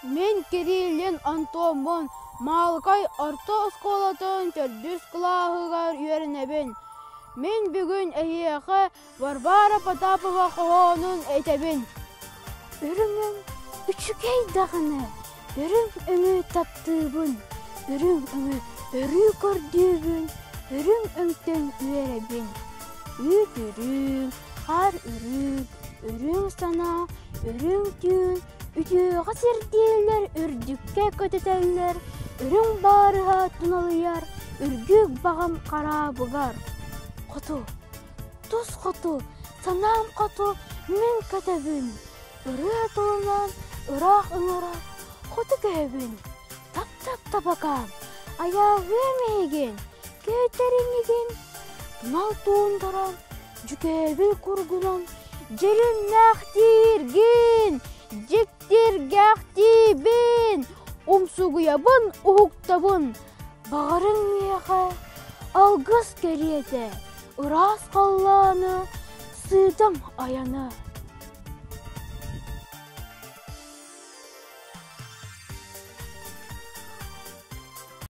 Мин Кириллин Антоммун, Маалыкай орто оскуолатын төрдүс кылааһыгар үөрэнэбин. Мин бүгүн эһиэхэ Варвара Потапова хоһоонун этэбин. Үрүҥүм үчүгэй даҕаны, үрүҥ өҥү таптыыбын, үрүҥ өҥү өрүү көрдүүбүн, үрүҥ өҥтөн үөрэбин. Үүт үрүҥ, хаар үрүҥ, үрүҥ санаа, үрүҥ түүн, Үтүөҕэ сирдииллэр, үрдүккэ көтүтэллэр, үрүҥ баарыһа туналыйар, үргүк баҕам хараабыгар. Хоту, тус хоту, санаам хоту мин көтөбүн, ырыа тылынан ыраах ыҥыра хоту көһөбүн. Тап-тап табакаам, айааһыам эһигин, көөтөр иннигин, тунал туундаран, дьүкээбил кургунан дьиримнээхтииргин, дьиктиргээхтиибин, умсугуйабын, уһуктабын, баҕарыҥ миэхэ алгыс кэриэтэ, ыраас халлааны, сыыдам айаны.